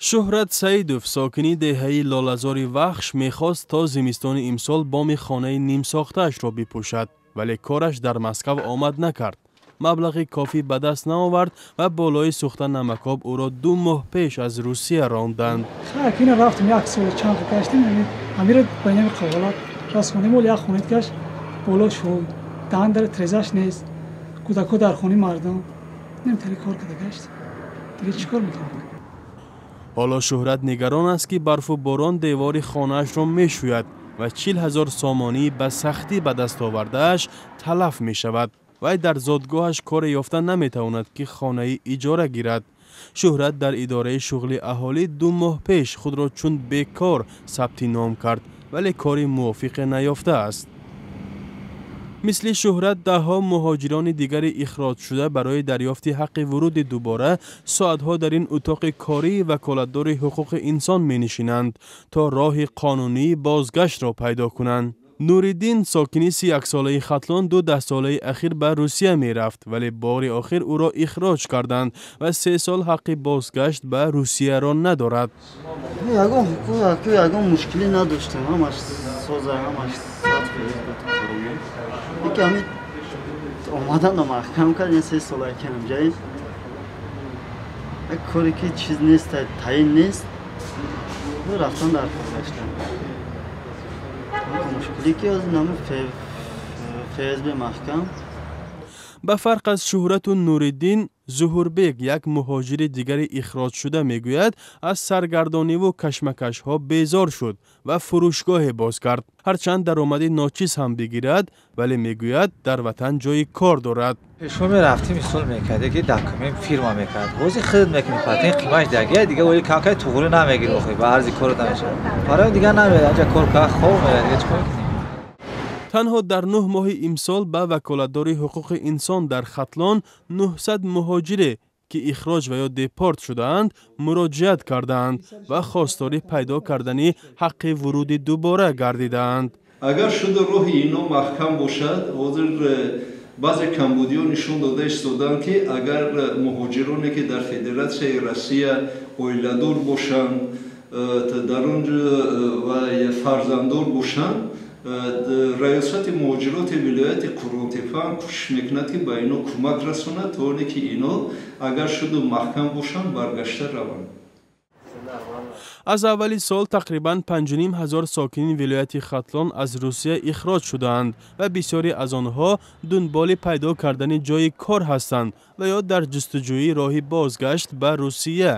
Шӯҳрат Саидов, сокини деҳаи Лолазори Вахш, мехост то зимистони имсол боми хонаи нимсохтаашро бипӯшад, вале кораш дар Москав омад накард. Маблағи кофӣ ба даст наовард ва болои сӯхта намакоб ӯро 2 моҳ пеш аз Русия ронданд. Ина рафтем, як сол чанд гаштем, амира ба нами қаволат расонем. Ол як хонаи гашт, боло шуд, даҳан дар трезаш нест, кӯдакҳо дар хонаи мардум немтари кор карда гашт. Дига чӣ кор мекунем? Ҳоло Шӯҳрат нигарон аст, ки барфу борон девори хонаашро мешӯяд ва 40 000 сомонӣ ба сахтӣ ба даст овардааш талаф мешавад. Вай дар зодгоҳаш коре ёфта наметавонад, ки хонаи иҷора гирад. Шӯҳрат дар идораи шуғли аҳолӣ 2 моҳ пеш худро чун бекор сабти ном кард, вале кори мувофиқе наёфтааст. Мисли Шӯҳрат, даҳҳо муҳоҷирони дигари ихроҷшуда барои дарёфти ҳаққи вуруди дубора соатҳо дар ин утоқи кории ваколатдори ҳуқуқи инсон менишинанд, то роҳи қонунии бозгаштро пайдо кунанд. Нуриддин, сокини 31-солаи Хатлон, ду даҳсолаи ахир ба Русия мерафт, вале бори охир ӯро ихроҷ карданд ва 3 сол ҳаққи бозгашт ба Русияро надорад. Ягон ҳуқуқ, ягон мушкилӣ надоштем, ҳамаш соза, ҳамаш 100% буд. Яке ҳами омадан маҳкам кард, 3 сола якам ҷаи як коре ки чиз нест, таъин нест, рафтан дар гаштан. Мушкиле ки нами ФСБ маҳкам. Ба фарқ аз Шӯҳрату Нуриддин, Зуҳурбек, як муҳоҷири дигари ихроҷшуда, мегӯяд, аз саргардониву кашмакашҳо безор шуд ва фурӯшгоҳе боз кард. Ҳарчанд даромади ночиз ҳам бигирад, вале мегӯяд, дар ватан ҷои кор дорад. Пешво мерафтим, мисол мекард, ки документ фирма мекард. Ҳозир худ мекунӣ, патент қимаш дагия дига, вале камкай туғри намегири, охи ба арзи корот намешавад. Барои дигар намерад, анҷа кор кар, хоб мерад, дига чӣ кор мекунӣ? Танҳо дар 9 моҳи имсол ба ваколатдори ҳуқуқи инсон дар Хатлон 900 муҳоҷире, ки ихроҷ ва ё депорт шудаанд, муроҷиат кардаанд ва хостори пайдо кардани ҳаққи вуруди дубора гардидаанд. Агар шуда роҳи ино маҳкам бошад, ҳозир баъзе камбудиҳо нишон дода истодаанд, ки агар муҳоҷироне, ки дар Федератсияи Россия оиладор бошанд, дар он ҷо ва фарзанддор бошанд, раёсати муҳоҷироти вилояти Қурғонтеппа ҳам кӯшиш мекунад, ки ба ино кӯмак расонад, то оне ки ино агар шуду маҳкам бошанд, баргашта раванд. Аз аввали сол тақрибан 5500 сокини вилояти Хатлон аз Русия ихроҷ шудаанд ва бисёре аз онҳо дунболи пайдо кардани ҷои кор ҳастанд ва ё дар ҷустуҷӯи роҳи бозгашт ба Русия.